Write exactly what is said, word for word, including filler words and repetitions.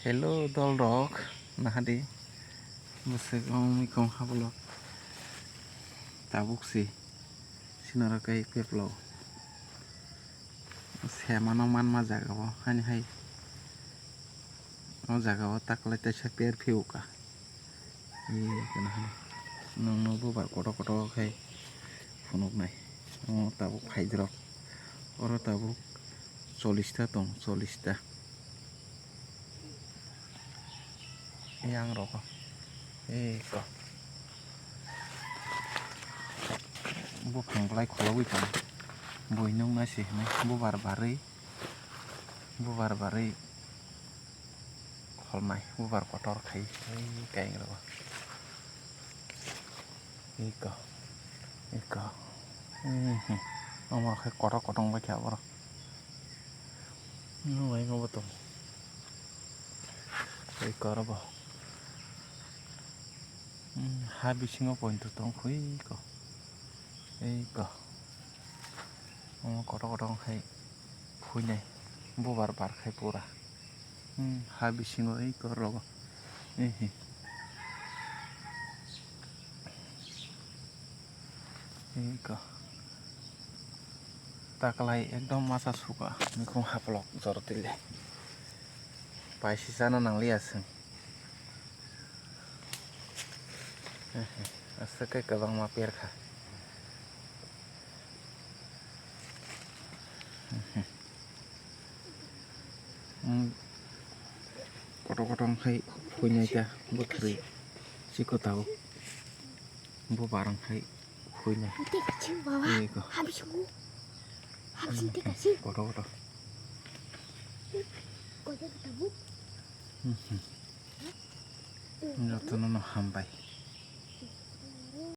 Hello, dol rok, nahadi. Bwswk wng mikong habolok. Tabuk si. Sinoro kai peplo. Semano manma jaga o, hani hai. O jaga o taklai teisa per phiuka. Ee, kana hai. Nwng no bubar kotor kotor khai phunuknai. O tabuk phaijrok. Oro tabuk chollish ta tong, chollish ta. Yang rogo. Ee, ko. Buphang belai kholobwi tong. Bui nukna se hwnwi bubar barwi. Bubar barwi kholmai, bubar kotor khai, ei kayeng rw. Iko, iko. Mhm. Omo khai kotor kotor bai kha borok. Nw bai obo tong. Iko rw bo. Hmm, ha bisingo pointo tong khui ko. Ei ko. Omo kotor kotor khai phuinai. Bubar bar khai pura. Hmm, ha bisingo ei ko rogo. Ei he. Ei ko. Taklai ekdom masa suka. Mikung haplok jor tile. Paisi chana nangliya chwng. Aswk khe kwbangma perkha. Kotor kotor khai phuinai ta bwkhri chikotao bubar khai phuinai. Tei kaching baba. Eko. Habising. Habising tei kaching. Kotor kotor. Kotor kotor bu. Jotono no hambai.